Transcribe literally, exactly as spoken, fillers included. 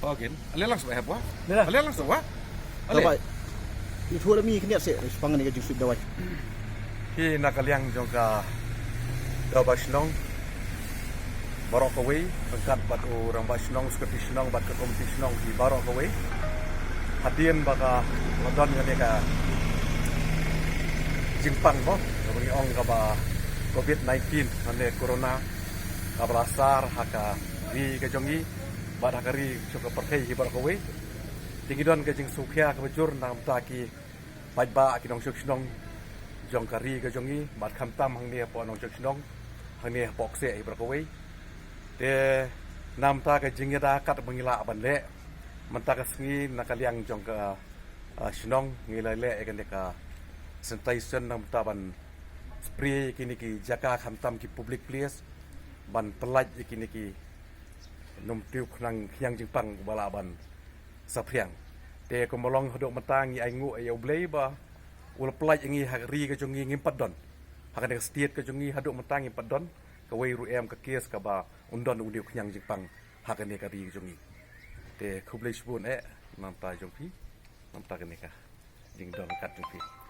Again, ale lang sbah hep wa. Ale lang sbah. Ale. Dabai. Itu ada mi kena se, sepang ni ka jingsut dabai. Hi na ka liang jong ka dabai shnong. Baroh kawei, pangkat bad u rangbah shnong, sekreti shnong, bad ka komiti shnong hi baroh kawei. Hadien ba ka la don kane ka jingpang mo, kaba ngi ong kaba covid nineteen, mane corona, kaba la asar ha ka ri ka jong ngi, bad ha ka ri jong ka pyrthei hi baroh kawei. Te ngi don ka jingsngewkhia kaba jur na ka bynta ki paidbah ki nongshong shnong jong ka ri ka jong ngi, bad khamtam hangne hapoh nongshong shnong, hangne hapoh kseh hi baroh kawei. Te na ka bynta ka jingïada katba ngi lah ban leh, mynta ka sngi na ka liang jong ka, ah, shnong ngi la leh ïa kane ka sanitation na ka bynta ban spray ïa kine ki jaka khamtam ki public place, ban pyllait ïa kine ki nongtiew khnang khñiang jingpang ba lah ban saphriang. Te kumba long haduh mynta ngi ainguh ïa U Blei ba u la pyllait ïa ngi ha ka ri ka jong ngi ngim pat don. Ha kane ka state ka jong ngi haduh mynta ngim pat don kawei ruh em ka case kaba un don u tiew khñiang jingpang ha kane ka ri ka jong ngi. Te khublei shibun eh na ka bynta jong phi, na ka bynta kane ka jingdon ryngkat jong phi.